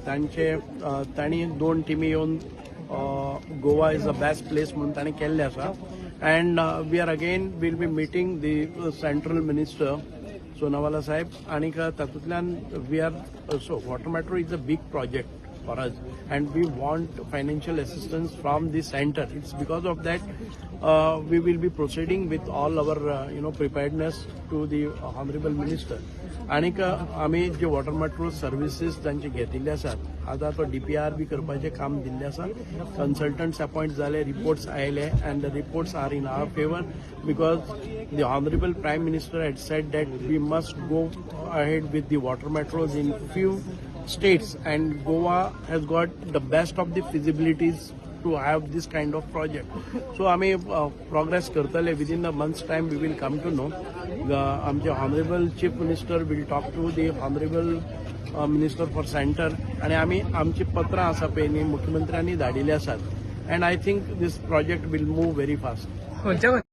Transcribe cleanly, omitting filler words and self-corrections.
तांचे तांणी दोन टिमी येवन Goa is the best place म्हणून तांणी केल्लें आसा and we are again will be meeting the central minister Sonawala साहेब. आनीक तातूंतल्यान we are, so water metro is a big project for us and we want financial assistance from the center. It's because of that we will be proceeding with all our preparedness to the honorable minister. आणीक आमी जे water metro services तांचे घेतिल्ले आसात, आतां तो DPR बी करपाचें काम दिल्लें आसा. कन्सल्टंट्स अपॉयंट जाले, रिपोर्ट्स आयले and the reports are in our favour because the honorable Prime Minister had said that we must go ahead with the water metros in few states, and Goa has got the best of the feasibilities to have this kind of project. So आमी progress करतले. Within the month's time we will come to know. आमचे honorable Chief Minister will talk to the honorable minister for center आणि आमी आमची पत्रां आसा पळय न्ही, मुख्यमंत्र्यांनी धाडिल्ली आसात and I think this project will move very fast. खंयच्या